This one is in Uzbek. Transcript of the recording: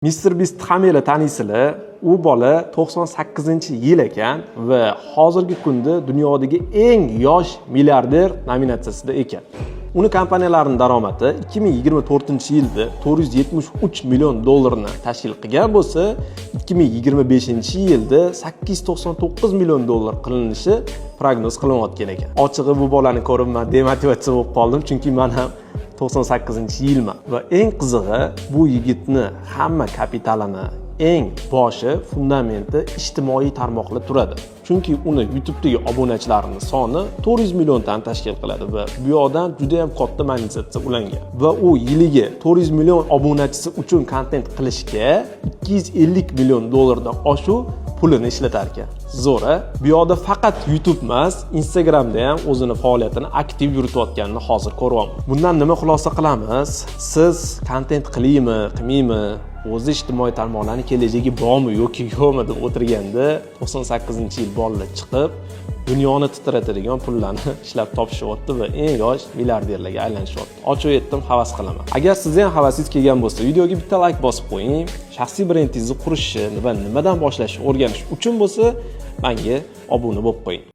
Mister Beast hammanglar taniysizlar. U bola 98-yil ekan va hozirgi kunda dunyodagi eng yosh milliarder nominatsiyasida ekan. Uni kompaniyalarining daromadi 2024-yilda 473 million dollarni tashkil qilgan bo'lsa, 2025-yilda 899 million dollar qilinishi prognoz qilinayotgan ekan. Ochig'i, bu bolani ko'rib man demotivatsiya bo'lib qoldim, chunki man ham 98-yilman. Va eng qizig'i, bu yigitni hamma kapitalini eng boshi, fundamenti ijtimoiy tarmoqlar turadi. Chunki uni YouTube'dagi obunachilarini soni 400 milliondan tashkil qiladi va bu yoqdan juda ham katta monetizatsiya ulangan. Va u yiliga 400 million obunachisi uchun kontent qilishga 250 million dollardan oshiq pulini ishlatar ekan. Zo'r, a? Bu yoqda faqat YouTube emas, Instagramda ham o'zini faoliyatini aktiv yuritayotganini hozir ko'ryapmiz. Bundan nima xulosa qilamiz? Siz kontent qilaymi, qilmaymi, o'zi ijtimoiy tarmoqlarning kelajagi bormi yoki yo'qmi deb o'tirganda, 98-yil bolalar chiqib, dunyoni titratadigan pullarni ishlab topishyapti va eng yosh milliarderlarga aylanishyapti. Ochiq aytdim, havas qilaman. Agar sizni ham havasingiz kelgan bo'lsa, videoga bitta layk bosib qo'ying. Shaxsiy brendingizni qurishni va nimadan boshlashni o'rganish uchun bo'lsa, menga obuna bo'lib qo'ying.